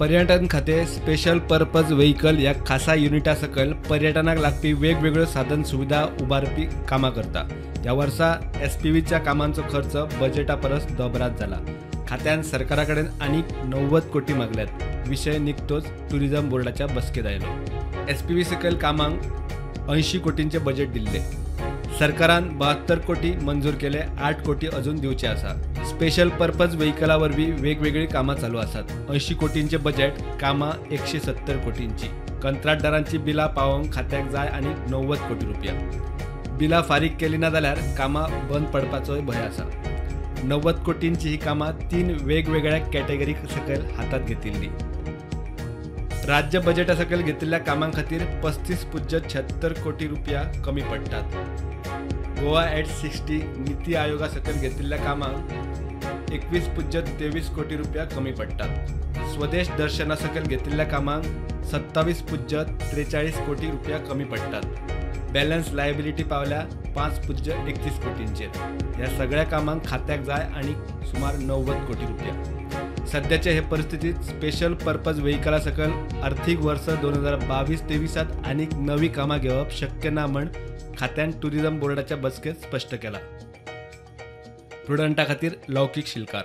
पर्यटन खातें special purpose vehicle ह्या खासा युनिटा सकयल पर्यटनाक लागपी वेगवेगळ्यो साधन सुविधा उबारपी कामां करता. ह्या वर्सा एसपीव्हीच्या कामांचो खर्च बजेटा परस दोबरात जाला. खात्यान सरकारा कडेन आनीक 90 कोटी मागल्यात. विशय निकतोच टुरिझम बोर्डाच्या बसकेत आयलो. एसपीव्ही सकयल कामांक 80 कोटींचे बजेट दिल्ले. सरकारान 72 कोटी मंजूर केले, 8 कोटी अजून दिवचे आसा. स्पेशल पर्पज व्हेकला वरवीं वेगवेगळीं कामां चालू आसात. 80 कोटींचे बजेट, कामां 170 कोटींची. कंत्राटदारांची बिलां पावोवंक खात्याक जाय आनी 90 कोटी रुपया. बिलां फारीक केली ना जाल्यार कामां बंद पडपाचोय भंय आसा. 90 कोटींची ही कामां 3 वेगवेगळ्या कॅटेगरी सकयल हातांत घेतिल्ली. राज्य बजेटा सकयल घेतिल्ल्या कामां खातीर 35.76 कोटी रुपया कमी पडटात. गोवा एट 60 नीती आयोगा सकयल घेतिल्ल्या कामांक 21.23 कोटी रुपया कमी पडटात. स्वदेश दर्शना सकयल घेतिल्ल्या कामांक 27.43 कोटी रुपया कमी पडटात. बॅलन्स लायबिलिटी पावल्या 5.31 कोटींचेर. ह्या सगळ्या कामांक खात्याक जाय आनी सुमार 90 कोटी रुपया. सद्याचे हे परिस्थितीत स्पेशल पर्पज व्हेकला सकयल आर्थिक वर्स 2022-23 आनीक नवी कामां घेवप शक्य ना म्हण खात्यान टुरिझम बोर्डाच्या बसकेत स्पश्ट केला. प्रुडंटा खातीर लौकीक शिलकार.